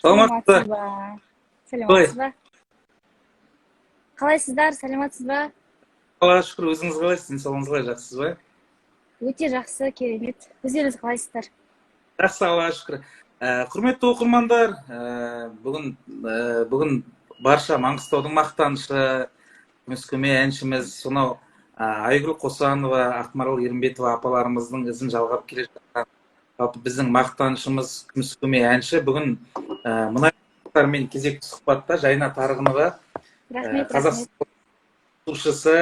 Саламатсыз Саламатсыз ба? Қалай? Саламатсыз ба? Қалайсыздар? Саламатсыз ба? Аллаға шүкір, өзіңіз қалайсыз? Денсаулығыңыз қалай, жақсысыз ба? Өте жақсы, керемет. Өздеріңіз қалайсыздар? Жақсы, Аллаға шүкір. Құрметті оқырмандар, бүгін барша Маңғыстаудың мақтанышы, күміскөме әншіміз, сонау Айгүл Қосанова, Ақмарал Ерімбетова апаларымыздың ізін жалғап келе жатқан, жалпы біздің мақтанышымыз, күміскөме әнші бүгін мұнаймен кезекті сұхбатта Жайна Тарғынова, Рахмет, қазақ рахмет. сұлушысы,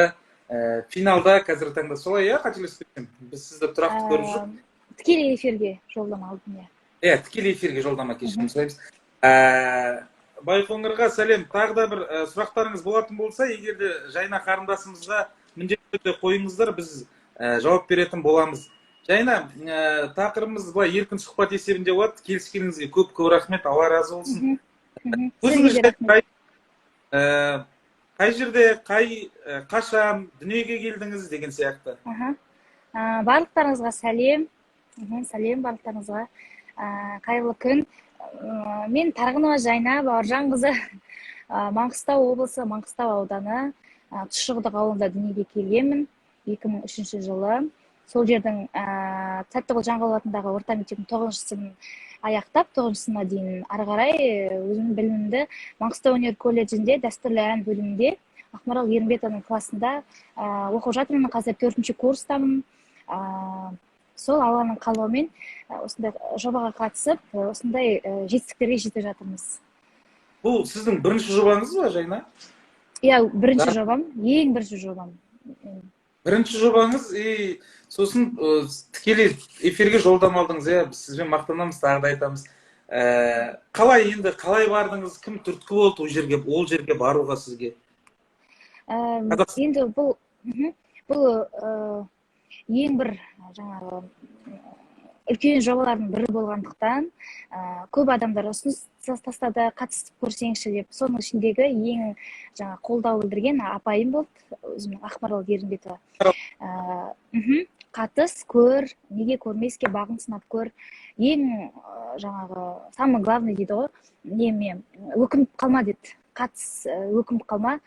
финалда қазіргі таңда, солай, иә, қателеспесем, біз сізді тұрақты көріп жүрміз. Тікелей эфирге жолдама алдым, иә. Иә, тікелей эфирге жолдама, кешірім сұраймыз. Байқоңырға сәлем. Тағы да бір сұрақтарыңыз болатын болса, егер де Жайна қарындасымызға, міндетті түрде қойыңыздар, біз жауап беретін боламыз. Жайна, тақырыбымыз былай еркін сұхбат есебінде болады. Келіскеніңізге көп көп рахмет, Алла разы болсын. Сізге Өзіңіз де рахмет. қай жерде, қай қашан дүниеге келдіңіз деген сияқты. Аха. Барлықтарыңызға сәлем. Сәлем барлықтарыңызға. Қайырлы күн. Мен Тарғынова Жайна Бауыржанқызы, Маңғыстау облысы, Маңғыстау ауданы, Тұщықұдық ауылында дүниеге келгенмін 2003 жылы. Сол жердің Тәттіқұл Жанғұлов атындағы орта мектебінің тоғызыншы сыныбын аяқтап, тоғызыншы сыныпқа дейін ары қарай өзімнің білімімді Маңғыстау өнер колледжінде дәстүрлі ән бөлімінде Ақмарал Ерімбетованың классында оқып жатырмын. Қазір төртінші курстамын. Сол Алланың қалауымен осындай жобаға қатысып, осындай жетістіктерге жетіп жатырмыз. Бұл сіздің бірінші жобаңыз ба, Жайна? Иә, бірінші жобам, ең бірінші жобам. Бірінші жобаңыз, и сосын тікелей эфирге жолдама алдыңыз, иә. Біз сізбен мақтанамыз, тағы да айтамыз. Қалай енді, қалай бардыңыз, кім түрткі болды ол жерге баруға сізге? Енді бұл бұл ең бір жаңағы үлкен жобалардың бірі болғандықтан, көп адамдар ұсыныс тастады, қатысып көрсеңші деп. Соның ішіндегі ең жаңа қолдау білдірген апайым болды, өзімнің Ақмарал Ерімбетова. Қатыс, көр, неге көрмеске, бағың сынап көр. Ең жаңағы самый главный дейді ғой, неме, өкініп қалма деді. Қатыс, өкініп қалма,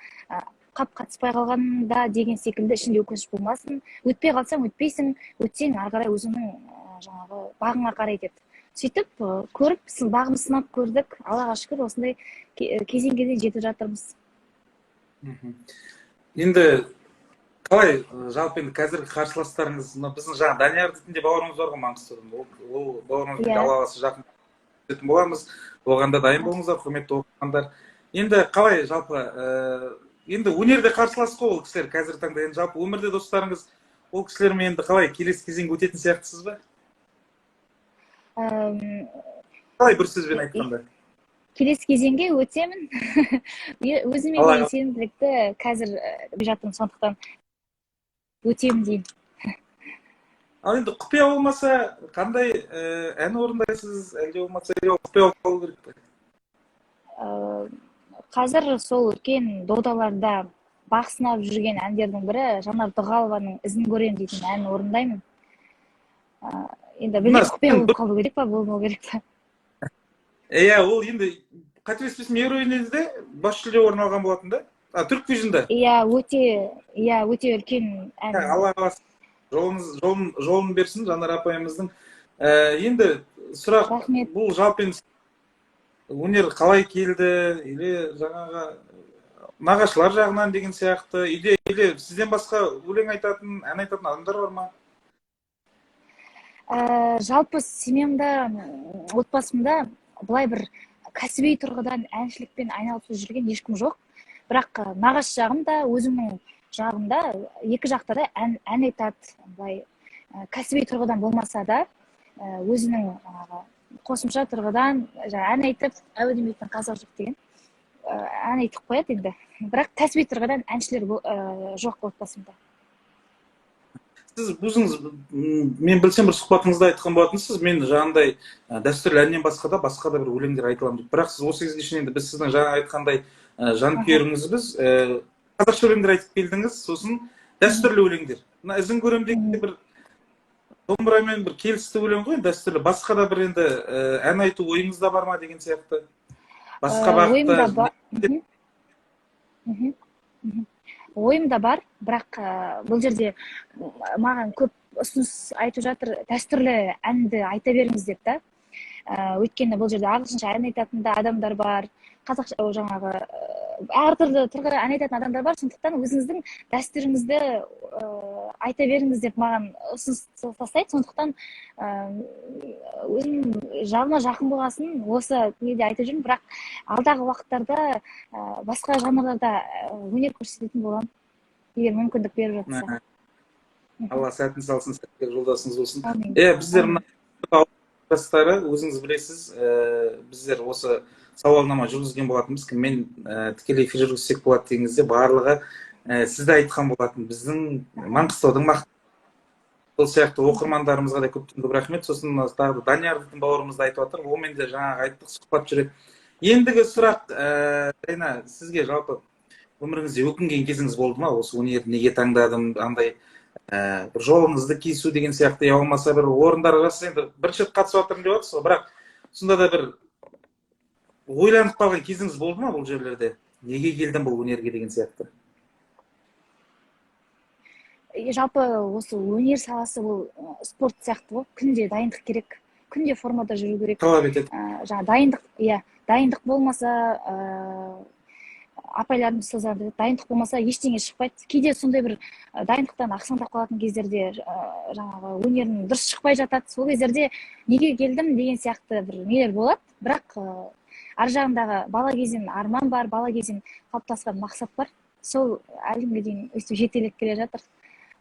қап қатыспай қалғанда деген секілді ішінде өкініш болмасын. Өтпей қалсаң өтпейсің, өтсең ары қарай өзіңнің жаңағы бағыңа қарай деді. Сөйтіп көріп, бағымызды сынап көрдік. Аллаға шүкір, осындай кезеңге дейін жетіп жатырмыз. Енді қалай, жалпы енді қазіргі қарсыластарыңыз, мына біздің жаңа Данияр дейтін де бауырымыз бар ғой Маңғыстаудан, ол бауырымызбен Иә. Алла қаласа, жақын өтетін боламыз, оған да дайын болыңыздар, құрметті оқырмандар. Енді қалай жалпы, енді өнерде қарсылас қой ол кісілер қазіргі таңда, енді жалпы өмірде достарыңыз, ол кісілермен енді қалай, келесі кезеңге өтетін сияқтысыз ба? Қалай, бір сөзбен айтқанда? Келесі кезеңге өтемін. Өзіме Алла деген сенімділікті қазір жатырмын, сондықтан өтемін деймін. Ал енді құпия болмаса, қандай ән орындайсыз, әлде болмаса ол құпия болып қалу керек пе? Қазір сол үлкен додаларда бақ сынап жүрген әндердің бірі Жанар Дұғалованың «Ізін көрем» дейтін әнін орындаймын. Енді білмеймін, құпия болып қалу керек па, болмау керек па. Иә, ол енді, қателеспесем, Евровидениеде бас жүлде орын алған болатын да, а Түрквижнда. Иә, өте, иә, өте үлкен ән. Алла қаласа, жолыңыз жолын берсін Жанар апайымыздың. Енді сұрақ Рахмет. бұл жалпы енді өнер қалай келді, или жаңағы нағашылар жағынан деген сияқты, или сізден басқа өлең айтатын, ән айтатын адамдар бар ма? Жалпы семьямда, отбасымда былай бір кәсіби тұрғыдан әншілікпен айналысып жүрген ешкім жоқ, бірақ нағашы жағым да, өзімнің жағымда, екі жақта да ән айтады. Былай кәсіби тұрғыдан болмаса да, өзінің жаңағы қосымша тұрғыдан жаңа ән айтып, әу демейтін қазақ жоқ деген, ән айтып қояды енді, бірақ кәсіби тұрғыдан әншілер жоқ отбасымда. Сіз өзіңіз, мен білсем, бір сұхбатыңызда айтқан болатынсыз, мен жаңағындай дәстүрлі әннен басқа да бір өлеңдер айта аламын деп. Бірақ сіз осы кезге шейін, енді біз сіздің жаңа айтқандай жанкүйеріңізбіз, қазақша өлеңдер айтып келдіңіз, сосын дәстүрлі өлеңдер, мына «Ізін көрем» деген де бір домбырамен бір келісті өлең ғой енді, дәстүрлі. Басқа да бір енді ән айту ойыңызда бар ма деген сияқты. Басқа Ойымда бағытта бар. Ойымда бар, бірақ бұл жерде маған көп ұсыныс айтып жатыр, дәстүрлі әнді айта беріңіз деп та. Өйткені бұл жерде ағылшынша ән айтатын да адамдар бар, қазақша, жаңағы әртүрлі түрлі ән айтатын адамдар бар, сондықтан өзіңіздің дәстүріңізді айта беріңіз деп маған ұсыныс тастайды. Сондықтан өзім жаныма жақын болғасын осы неде айтып жүрмін, бірақ алдағы уақыттарда басқа жанрларда өнер көрсететін боламын, егер мүмкіндік беріп жатса. Алла сәтін салсын, сәтті жолдасыңыз болсын. Әмин. Иә, біздер мына жастары, өзіңіз білесіз, біздер осы сауалнама жүргізген болатынбыз, кіммен тікелей эфир жүргізсек болады деген кезде барлығы сізді айтқан болатын, біздің Маңғыстаудың сол сияқты оқырмандарымызға да көптен көп рахмет. Сосын мына тағы да Данияр дейтін бауырымыз да айтып жатыр, онымен де жаңағы айттық, сұхбат жүреді. Ендігі сұрақ, Жайна, сізге жалпы өміріңізде өкінген кезіңіз болды ма, осы өнерді неге таңдадым, андай бір жолыңызды кесу деген сияқты, я болмаса бір орындарға сіз енді бірінші рет қатысып жатырмын деп жатырсыз ғой, бірақ сонда да бір ойланып қалған кезіңіз болды ма, бұл жерлерде неге келдім бұл өнерге деген сияқты? Жалпы осы өнер саласы бұл спорт сияқты ғой, күнде дайындық керек, күнде формада жүру керек. Талап етеді. Жаңа дайындық, иә, дайындық болмаса, апайларымыз, ұстаздарым айтады, дайындық болмаса, ештеңе шықпайды. Кейде сондай бір дайындықтан ақсаңдап қалатын кездерде жаңағы өнерің дұрыс шықпай жатады, сол кездерде неге келдім деген сияқты бір нелер болады. Бірақ ар жағындағы бала кезден арман бар, бала кезден қалыптасқан мақсат бар, сол әлі күнге дейін өйстіп жетелеп келе жатыр.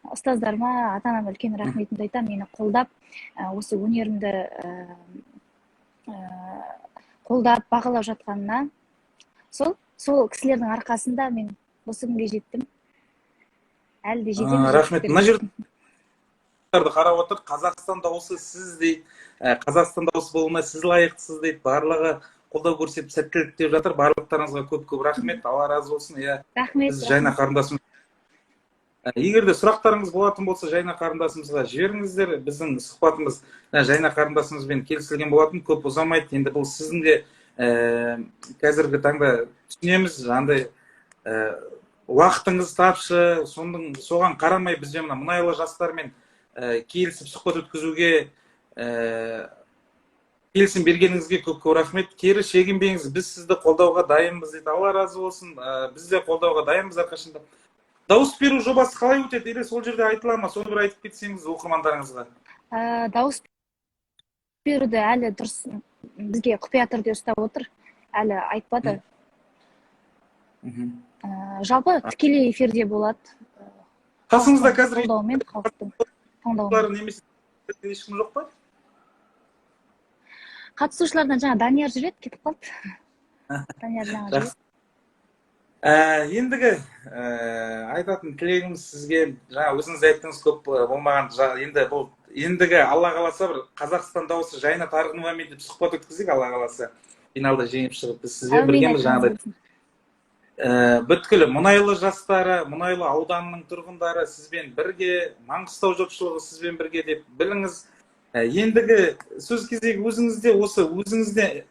Ұстаздарыма, ата анама үлкен рахметімді айтамын, мені қолдап, осы өнерімді қолдап, бағалап жатқанына. Сол кісілердің арқасында мен осы күнге жеттім, әлі де жетемін. Рахмет. Мына жерде қарап отыр, «Қазақстан дауысы сіз» дейді. Қазақстан дауысы болуына сіз лайықтысыз дейді, барлығы қолдау көрсетіп, сәттілік тілеп жатыр. Барлықтарыңызға көп көп рахмет, Алла разы болсын, иә. Рахмет. Біз Жайна қарындасымыз, егер де сұрақтарыңыз болатын болса, Жайна қарындасымызға жіберіңіздер. Біздің сұхбатымыз Жайна қарындасымызбен келісілген болатын, көп ұзамайды. Енді бұл сіздің де қазіргі таңда түсінеміз, жаңағыдай уақытыңыз тапшы, соның соған қарамай бізбен, мына мұнайлы жастармен келісіп сұхбат өткізуге келісім бергеніңізге көп көп рахмет. Кері шегінбеңіз, біз сізді қолдауға дайынбыз дейді. Алла разы болсын, біз де қолдауға дайынбыз әрқашанда. Дауыс беру жобасы қалай өтеді или сол жерде айтыла ма, соны бір айтып кетсеңіз оқырмандарыңызға. Дауыс беруді әлі дұрыс бізге құпия түрде ұстап отыр, әлі айтпады. Жалпы тікелей эфирде болады. Қасыңызда қазір қолдауымен, халықтың таңдауымен. Немесе ешкім жоқ па? Қатысушылардан жаңа Данияр жүреді, кетіп қалды. Данияр жаңа жүреді. Жақсы. Ендігі айтатын тілегіміз сізге, жаңа өзіңіз айттыңыз, көп болмаған, енді бұл ендігі Алла қаласа, бір «Қазақстан дауысы Жайна Тарғыновамен» деп сұхбат өткізейік, Алла қаласа, финалда жеңіп шығып, біз сізбен Әумин, біргеміз. айтқаныңыз Жаңағыдай келсін. Бүткіл мұнайлы жастары, мұнайлы ауданының тұрғындары сізбен бірге, Маңғыстау жұртшылығы сізбен бірге деп біліңіз. Ендігі сөз кезегі өзіңізде. Осы өзіңізде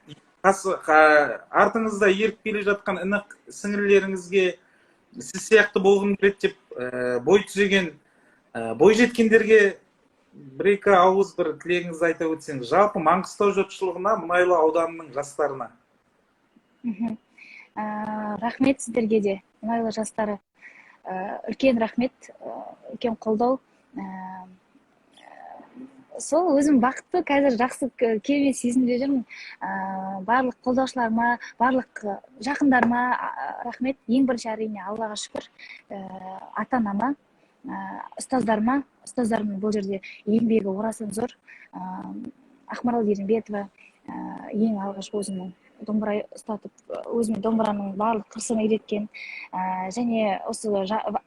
артыңызда еріп келе жатқан іні сіңілілеріңізге, сіз сияқты болғым келеді деп бой түзеген, бой жеткендерге бір екі ауыз бір тілегіңізді айта өтсеңіз, жалпы Маңғыстау жұртшылығына, Мұнайлы ауданының жастарына. Рахмет сіздерге де, мұнайлы жастары. Үлкен рахмет, үлкен қолдау. Сол өзім бақытты, қазір жақсы, керемет сезімде жүрмін. Барлық қолдаушыларыма, барлық жақындарыма рахмет. Ең бірінші, әрине, Аллаға шүкір, ата анама, ұстаздарыма. Ұстаздарымның бұл жерде еңбегі орасан зор. Ақмарал Ерімбетова, ең алғаш өзімнің домбыра ұстатып, өзіме домбыраның барлық қыр сырын үйреткен, және осы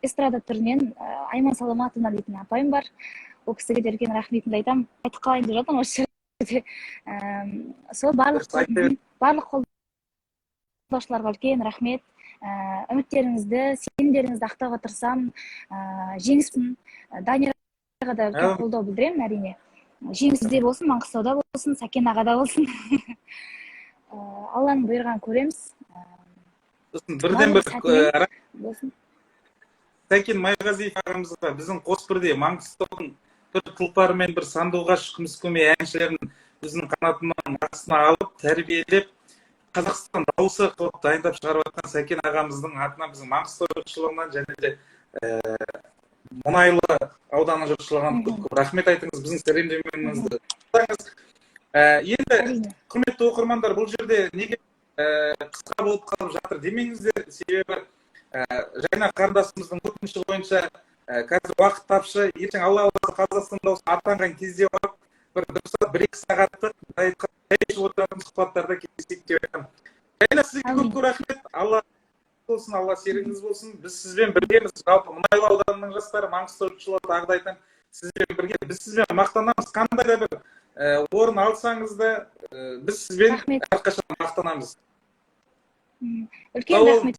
эстрада түрінен Айман Саламатовна дейтін апайым бар, ол кісіге де үлкен рахметімді айтамын. Айтып қалайын деп жатырмын осы жерде. Сол барлық Дұрыс, айта бер. Барлық қолдаушыларға үлкен рахмет. Үміттеріңізді, сенімдеріңізді ақтауға тырысамын. Жеңіспін. Даниярға да үлкен қолдау білдіремін, әрине. Жеңіс бізде болсын, Маңғыстауда болсын, Сәкен ағада болсын. Алланың бұйырғанын көреміз. Сосын бірден бір Барлығы сәтімен болсын. Сәкен Майғазиев ағамызға, біздің қос бірдей Маңғыстаудың бір тұлпары мен бір сандуғаш, күміс көмей әншілерін өзінің қанатының астына алып, тәрбиелеп, Қазақстан дауысы қылып дайындап шығарып жатқан Сәкен ағамыздың атынан, біздің Маңғыстау жұртшылығынан және де Мұнайлы ауданы жұртшылығынан көп көп рахмет айтыңыз, біздің сәлемдемемізді. Енді, құрметті оқырмандар, бұл жерде неге қысқа болып қалып жатыр демеңіздер, себебі Жайна қарындасымыздың өтініші бойынша қазір уақыт тапшы. Ертең, Алла қаласа, Қазақстан дауысы атанған кезде барып бір дұрыстап 1-2 сағаттық шай ішіп отыратын сұхбаттарда кездесейік деп айтамын. Жайна, сізге көп көп рахмет. Алла болсын, Алла серігіңіз болсын. Біз сізбен біргеміз. Жалпы Мұнайлы ауданының жастары, Маңғыстау жұртшылығы, тағы да айтамын, сізбен бірге. Біз сізбен мақтанамыз. Қандай да бір орын алсаңыз да, біз сізбен Рахмет. әрқашан мақтанамыз. Үлкен Сау болыңыз. рахмет.